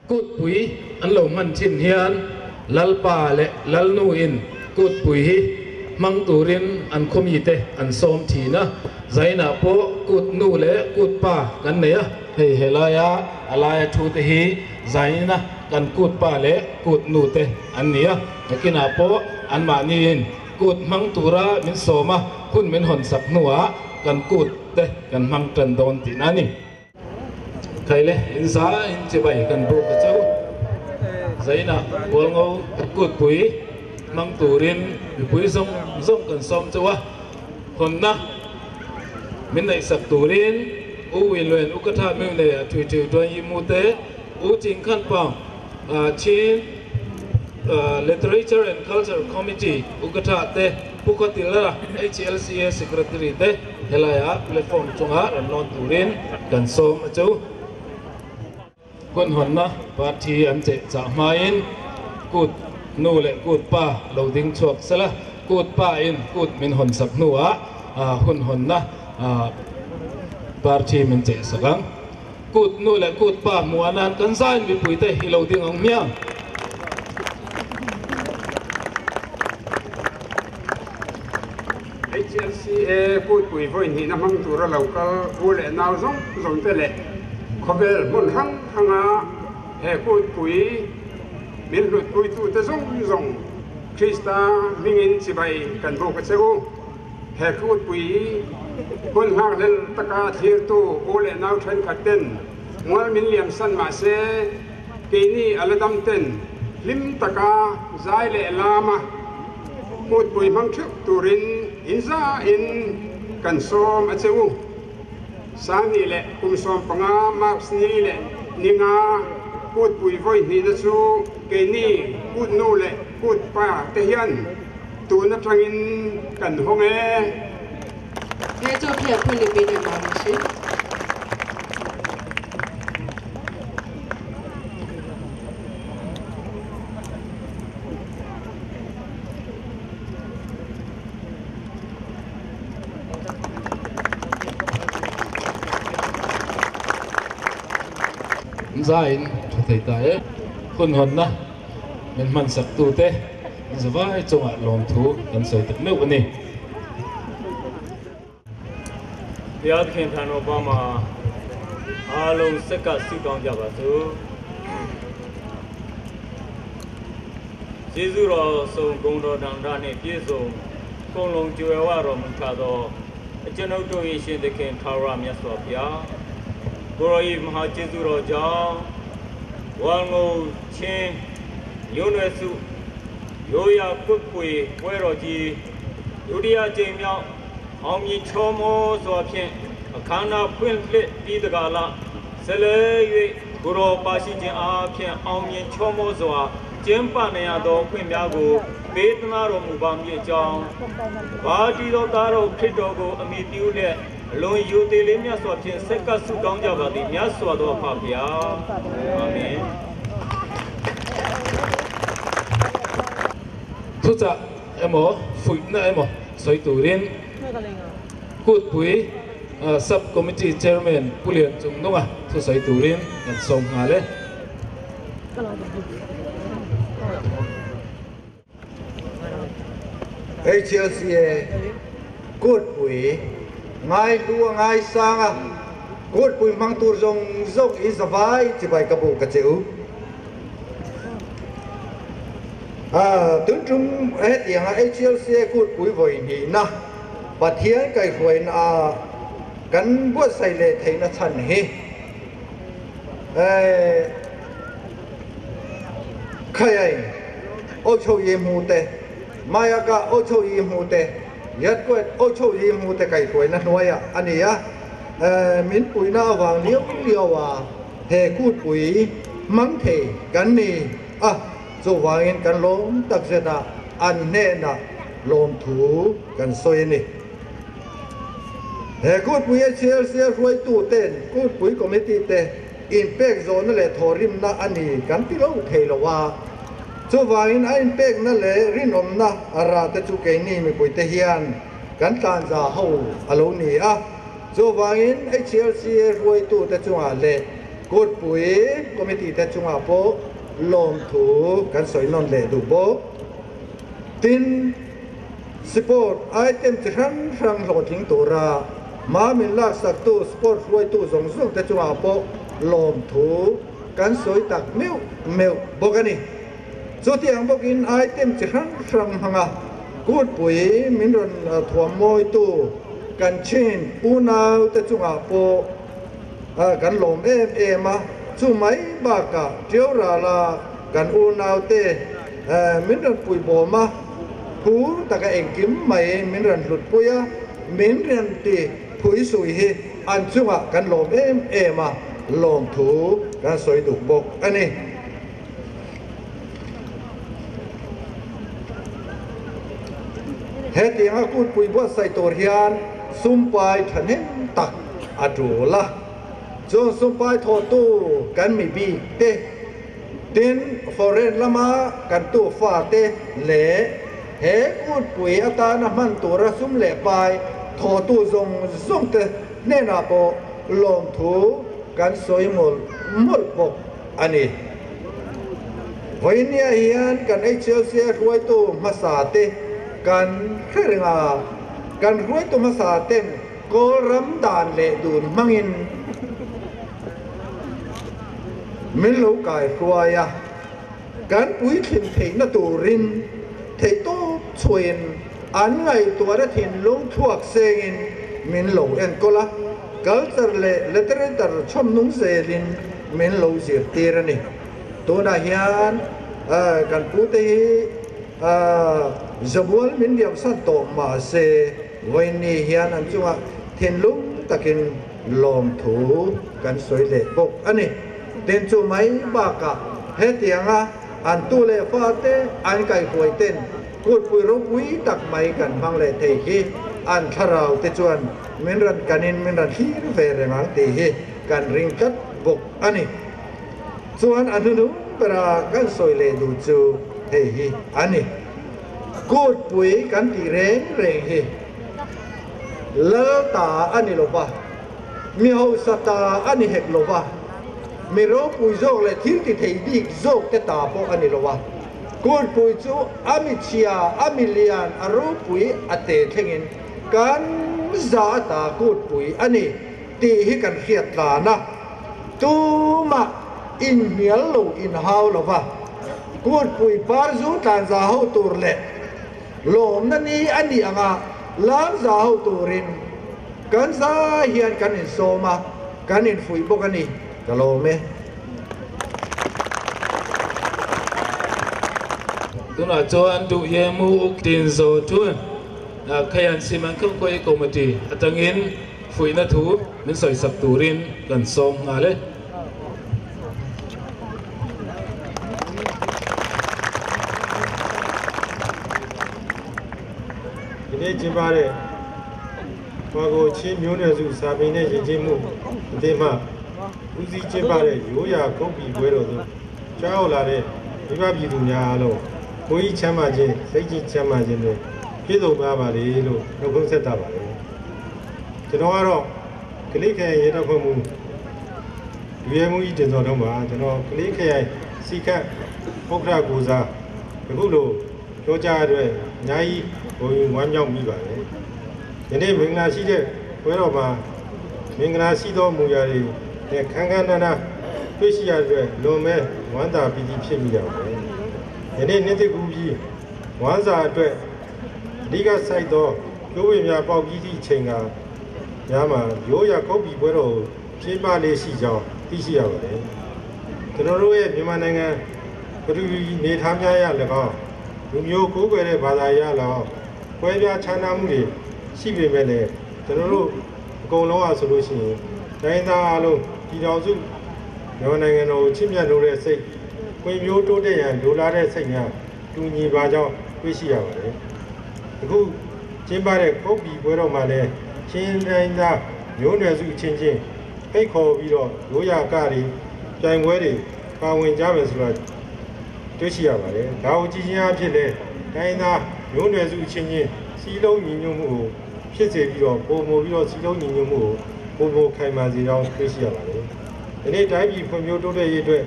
Kutpui an lo hman thin hian Lalpa leh Lalnu in kutpui hi hmang turin an khaw mite an sawm thin a, Zainah pawh kut nu leh kut pa kan nei a. Hei helaia a laia thu te hi Zaina kan kut pa leh kut nu te an ni a, nakinah pawh anmahniin kut hmang tura min sawm a, hun min hawn sak hnuah kan kut te kan hmang tan dawn tihna a ni. Khaile in za in chibai kan buk a chauh. Zainah Hualngo kutpui hmang turin mipui zawng zawng kan sawm chauh a, hawnna min neihsak turin U Winluen, U Katha Myune, a Thui Thui Tuan Yi Mu te, U Ching Khan Pang, Chin Literature and Culture Committee, U Katha te, Pu Khaw HLCA Secretary te helaiah platform chunga rawn lawn turin kan sawm a chu. Hun hawnna party an cheh chah hmain kut nu leh kut pa lo ding chhuak sela, kut pa in kut min hawn sak hnuah hun hawnna party min cheh sak ang. Kut nu leh kut pa hmuh anan kan zain mipuite i lo ding ang hmiang. HLCA kutpui vawi hnihna hmang tura lo kal u leh nau zawng zawng te leh khawvel hmun hrang hranga he kutpui min hlutpuitute zawng zawng Krista hmingin chibai kan buk a che u. He kutpui hun nghakhlel taka thlirtu u leh nau thenkhat ten mual min liam san mah se keini a la dam ten hlim taka zai leh lama kutpui hmang theuh turin in zain kan sawm a che u. Sangni leh kum 15 March ni leh ninga kutpui vawi hnihna chu keini kutnu leh kutpa te hian tun atangin kan hawng e. He 照片会里面的毛主席。 Zain tha thei ta e. Hun hawnna min hman sak tu te zavai chungah lawmthu kan sawi tak meuh a ni. ဘုရားသခင်ထံတော်ဘာမှာအားလုံးစက်ကဆုတောင်းကြပါစို့ကျေးဇူးတော်ဆုံးဂုဏ်တော်တန်တနှင့်ပြည့်စုံကုံလုံးကြွယ်ဝတော်မူသောအကျွန်ုပ်တို့၏ရှင်သခင်ထာဝရမြတ်စွာဘုရားကိုရော၏မဟာကျေးဇူးတော်ကြောင့်ဝါငုံချင်းညို့နွယ်စုရိုးရာကွတ်ပွေပွဲတော်ကြီးဒုတိယကြိမ်မြောက်အောင်မြင်ချောမောစွာဖြင့်အခမ်းအနားဖွင့်လှစ်ပြီးတကာလဆလဲ၍ကိုရောပါရှိခြင်းအားဖြင့်အောင်မြင်ချောမောစွာကျင်းပနေရသောခွင့်များကိုပေးသနာတော်မူပါမည်အကြောင်းဘာတီတော်သားတော်ခရစ်တော်ကိုအမိပြုလျက်အလွန်ယိုသေးလေးမြတ်စွာဖြင့်ဆက်ကပ်ဆုတောင်းကြပါသည်မြတ်စွာသောဖခင်အာမင် thu cha emaw fuihna emaw sawi turin kutpui sub committee chairman Pu Lian Chung Nunga thu sawi turin kan sawm nghal e. HLCA kutpui ngai hlu a ngai sang a kutpui hmang tur zawng zawng in zavai chibai ka bu ka che u. Tun tum hetianga HLCA kutpui vawi hnihna Pathian kaihruaina a kan buatsaih leh theihna chhan hi Khayai Awchho Yi Hmu te, Mayaka Awchho Yi Hmu te, Yatkuet Awchho Yi Hmu te kaihruaina hnuaiah a ni a, min puihna avang liau liau a he kutpui hmang thei kan ni a, chuvangin kan lawm takzet a an hnenah lawmthu kan sawi a ni. He kutpui HLC hruaituten kutpui committee te inpek zawhna leh thawhrimna a ni kan ti lo thei lo a, chuvangin a inpekna leh rinawmna a rah te chu keini mipuite hian kan tlanza ho a lo ni a, chuvangin HLC hruaitute chungah leh. Kutpui committee te chungah pawh lawmthu kan sawi nawn leh duh bawk. Tin, sport item chi hrang hrang hlawhtling tura hma min laksaktu sport hruaitu zawng zawng te chungah pawh lawmthu kan sawi tak meuh meuh bawk a ni. Chutiang bawkin item chi hrang hrang hmanga kutpui min rawn thuam mawitu kan chin unau te chungah pawh kan lawm em em a, chu mai bakah Tiau rala kan unau te min rawn pui bawm a, phur taka engkim mai min rawn hlutpui a, min rawn ti phui sui hi an chungah kan lawm em em a, lawmthu kan sawi duh bawk a ni. Hetianga kutpui buatsaih tur hian sumpai thahnem tak a tul a, chung sumpai thawhtu kan mi bik te, tin foreign lama kan tufa te leh he kutpui atana hman tura sum leh pai thawhtu zawng zawng te hnenah pawh lawmthu kan sawi mawlh mawlh bawk a ni. Vawinia hian kan HLC hruaitu hmasa te kan hre reng a, kan hruaitu hmasa ten Kawlram dan leh dun hmangin min lo kai hruai a, kan puithlin theihna turin theihtawp chhuahin an ngaihtuahna thinlung thluak sengin min lo enkawl a. Culture leh literature chhawmnung zelin min lo zirtir a ni. Tunah hian kan pute hi zabual min liamsan tawh mahse vawiinni hian an chungah thinlung takin lawmthu kan sawi leh bawk a ni. Tin chu mai bakah hetianga an tu leh fate an kaihhuai ten kutpui ropui tak mai kan hmang leh thei hi an thlarau te chuan Min rawn kanin min rawn thlir ve reng ang tih hi kan ring tlat bawk a ni. Chuan a hnunung bera kan sawi leh duh chu hei hi a ni. Kutpui kan tih reng reng hi lal ta a ni lo va, mi hausa ta a ni hek lo va, mi ropui zawk leh thil ti thei bik zawk te ta pawh a ni lo a. Kutpui chu a mi chhia, a mi lian, a ropui a te thlengin Kan za ta kutpui a ni tih hi kan hriat tlan a, tumah inhnial lo inhau lo va, kutpui par zu tlan za ho tur leh lawmna ni a nih anga lam za ho turin kan za hian kan insawm a, kan infuih bawk a ni, ka lawm e. Tunah chuan duh ye mu uk tin zo thun. Khayan Siman Khangkawih Committee atangin fuihna thu min sawisak turin kan sawm nghal e. ဒီနေ့ကျင်းပတဲ့ဘာကိုချင်းမျိုးနွယ်စုစာပေနဲ့ယဉ်ကျေးမှုအသင်းမှဦးစီးကျင်းပတဲ့ရိုးရာကုတ်ပီပွဲတော်သို့ကြားရောက်လာတဲ့မိဘပြည်သူများအားလုံးကိုကြီးချမ်းသာခြင်းစိတ်ကြီးချမ်းသာခြင်းတွေပြည့်စုံပါပါလေလို့နှုတ်ခွန်းဆက်တာပါလေကျွန်တော်ကတော့ကလေးခရိုင်ရေတပ်ဖွဲ့မှုလူရဲမှုကြီးတင်စော်တော့မှာကျွန်တော်ကလေးခရိုင်စီခတ်ဥက္ကဋ္ဌကိုစားအခုလိုပြောကြားရတဲ့အများကြီးဘုံဝမ်းမြောက်မိပါတယ်ယနေ့မင်္ဂလာရှိတဲ့ပွဲတော်မှာမင်္ဂလာရှိသောမူရာတွေနဲ့ခန်းခန်းနာနာတွေ့ရှိရတဲ့လွန်မဲ့ဝမ်းသာပီတိဖြစ်မိတာပါပဲယနေ့နှစ်သစ်ကူပြီးဝမ်းစာအတွက်အဓိကစိုက်သောကျိုးဝေများပေါက်ပြီးသည့်အချိန်ကများမှာရိုးရာကုတ်ပီပွဲတော်ကိုကျင်းပလေးရှိကြောင်းသိရှိရပါတယ်ကျွန်တော်တို့ရဲ့မြန်မာနိုင်ငံပထဝီနေထားများရ၎င်းလူမျိုးကိုးကွယ်တဲ့ဘာသာရ၎င်းကွဲပြားခြားနားမှုတွေရှိပေမဲ့လည်းကျွန်တော်တို့အကုန်လုံးအားဆိုလို့ရှိရင်တိုင်းသားအလုံးပြည်တော်စုမြန်မာနိုင်ငံတော်ကိုချစ်မြတ်လို့တဲ့စိတ်ပွင့်မျိုးတိုးတက်ရန်လိုလားတဲ့စိတ်များတူညီပါကြောင်းတွေ့ရှိရပါတယ်အခုကျင်းပတဲ့ခုတ်ပီပွဲတော်မှာလည်းချင်းတိုင်းသားမျိုးနွယ်စုချင်းချင်းဖိတ်ခေါ်ပြီးတော့ရိုးရာကတွေပြိုင်ပွဲတွေပါဝင်ကြမယ်ဆိုတာတွေ့ရှိရပါတယ်ဒါကိုကြည့်ချင်းအဖြစ်လဲတိုင်းသားမျိုးနွယ်စုချင်းချင်းစီးလုံးညီညွတ်မှုကိုဖြစ်စေပြီးတော့ပုံမပြီးတော့စီးလုံးညီညွတ်မှုကိုပုံပုံခိုင်မာစေကြောင်းတွေ့ရှိရပါတယ် ဒီနေ့တိုင်းပြည်ဖွံ့ဖြိုးတိုးတက်ရေးအတွက်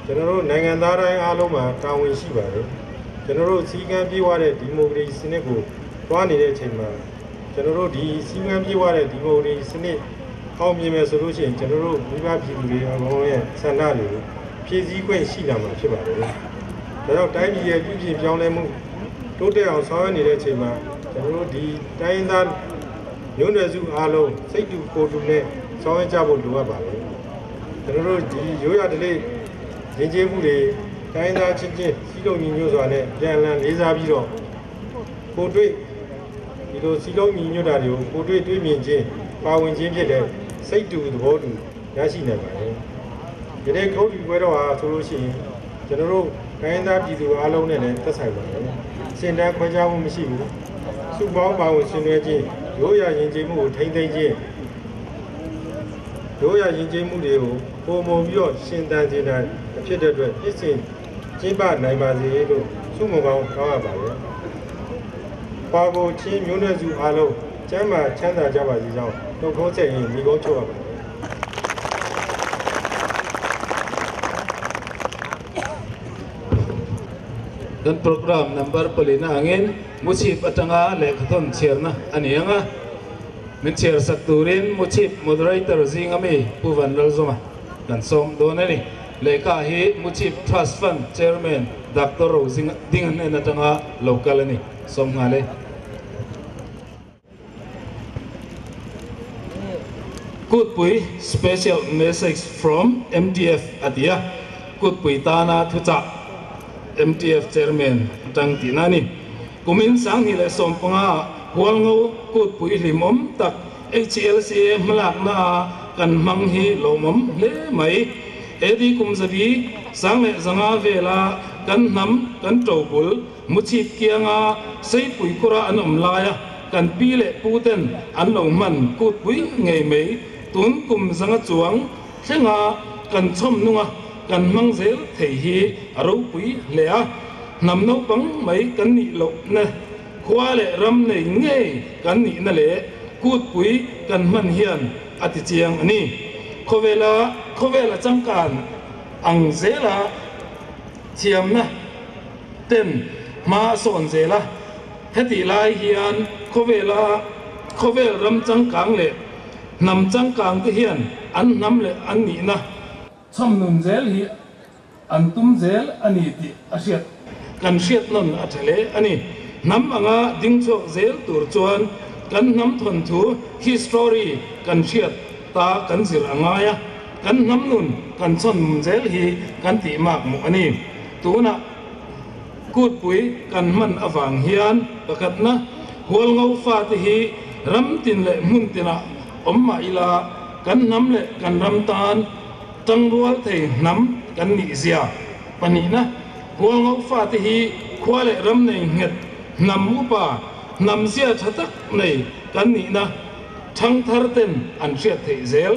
ကျွန်တော်တို့နိုင်ငံသားတိုင်းအားလုံးမှာတာဝန်ရှိပါတယ်ကျွန်တော်တို့စီကံပြေဝတဲ့ဒီမိုကရေစီစနစ်ကိုတွားနေတဲ့အချိန်မှာကျွန်တော်တို့ဒီစီကံပြေဝတဲ့ဒီမိုကရေစီစနစ်အောင်မြင်မယ်ဆိုလို့ရှိရင်ကျွန်တော်တို့မိဘပြည်သူတွေအကုန်လုံးရဲ့ဆန္ဒတွေကိုဖြည့်ဆည်းခွင့်ရှိလာမှာဖြစ်ပါတယ်။ဒါကြောင့်တိုင်းပြည်ရဲ့ပြည်ပြင်ပြောင်းလဲမှုတိုးတက်အောင်ဆောင်ရွက်နေတဲ့အချိန်မှာကျွန်တော်တို့ဒီတိုင်းသားမျိုးနွယ်စုအားလုံးစိတ်တူကိုယ်တူနဲ့ဆောင်ရွက်ကြဖို့လိုအပ်ပါတယ်။ကျွန်တော်တို့ဒီရိုးရာဓလေ့ယဉ်ကျေးမှုတွေတိုင်းသားချင်းချင်းစီးလုံးညီညွတ်စွာနဲ့ပြန်လည်လေးစားပြီးတော့ကိုတွေ့ဒီလိုစီးလုံးညီညွတ်တာတွေကိုကိုတွေ့တွေ့မြင်ချင်းပါဝင်ခြင်းဖြစ်တဲ့စိတ်တူသဘောတူရရှိနိုင်ပါတယ်။ဒီနေ့ခုတ်ဒီပွဲတော့ဟာဆိုလို့ရှိရင်ကျွန်တော်တို့တိုင်းသားပြည်သူအားလုံးနဲ့လည်းသက်ဆိုင်ပါတယ်။စင်တန်းခွဲခြားမှုမရှိဘူး။စုပေါင်းပါဝင်ရှင်တွဲခြင်းရိုးရာယဉ်ကျေးမှုကိုထိန်းသိမ်းခြင်းရိုးရာယဉ်ကျေးမှုတွေကိုပုံမပြီးတော့ရှင်သန်စေနိုင်ဖြစ်တဲ့အတွက်ပြည့်စုံကျင်းပနိုင်ပါစေလို့ဆုမွန်ကောင်းတောင်းရပါတယ်။ပါကိုချင်းမျိုးနွယ်စုအားလုံးကျမ်းမာချမ်းသာကြပါစေကြောင်းနှုတ်ခွန်းဆက်ရင်မိကုန်းချုပ်ရပါတယ် Kan program number palina angin muchip atanga lekhathon cherna ani anga min cher sak turin muchip moderator zingami puvan lalzoma kan som don ani lekha hi muchip trust fund chairman Dr. Rosing ding en atanga local ani som ngale Kutpui special message from MTF atia Kutpui tana thucha MTF chairman tang tinani kumin sang hi le som panga hualngo Kutpui limom tak HLCA mlak na kan mang hi lomom le mai edi kumzabi sang le zanga vela kan nam kan tobul muchip kianga sei pui kura an om laya kan pi le puten an lo man Kutpui ngei mei tun kum zanga chuang thlenga kan chom nunga kan mang zel thei hi aro pui le a nam no pang mai kan ni lo na khwa le ram nei nge kan ni na le Kutpui kan man hian ati chiang ani khovela khovela changkan ang zela thiam na ten ma son zela heti lai hian khovela khovel ram changkang le nam changkang te hian an nam le an ni na chom nun zel hi an tum zel ani ti asiat kan siat non a thele ani nam anga ding chok zel tur chuan kan nam thon thu history kan siat ta kan zir angaya kan nam nun kan chon zel hi kan ti mak mu ani tuna Kutpui kan man awang hian pakhat na hual ngau fa te hi ram tin le mun tina omma ila kan nam le kan ram tan tangrual thei nam kan ni zia pani na hual ngau fa te hi khwa le ram nei nget nam upa nam zia thatak nei kan ni na thang thar ten an hriat thei zel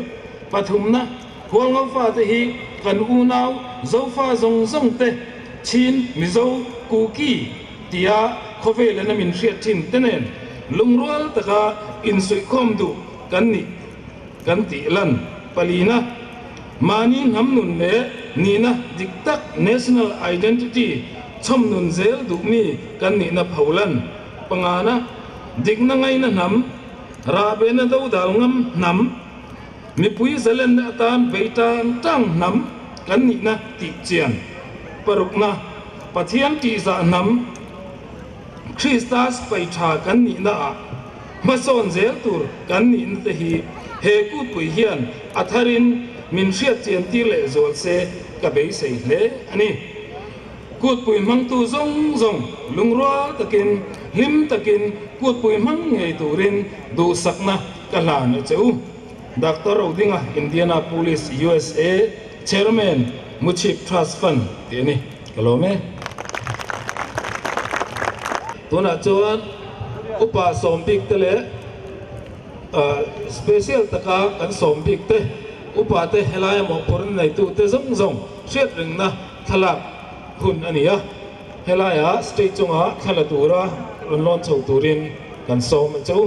pathum na hual ngau fa te hi kan u nau zo fa zong zong te chin mizo kuki tia khovel na min hriat thin tenen lungrual taka in sui khom du kan ni kan ti lan palina mani nam nun le ni na diktak national identity chom nun zel du mi kan ni na phaulan pangana dikna ngai na nam ra be na do dal ngam nam mi pui zalen na tan beitan tang nam kan ni na ti chian parukna pathian ti za nam Christas pai tha kan ni na a ma son zel tur kan ni na te hi he Kutpui hian atharin min hriat chian ti le zol se ka bei sei hle ani Kutpui mang tu zong zong lungrual takin hlim takin Kutpui mang ngei turin du sakna ka hlan cheu Dr. Rodinga Indianapolis USA Chairman Muchip Trust Fund ti ani kalome tuna chuan upa sombik te le special taka kan sombik te upa te helai mo pur nei tu te zong zong hriat ring na thalak hun ania helai a stage chunga thala tura ron lon chho turin kan som chu.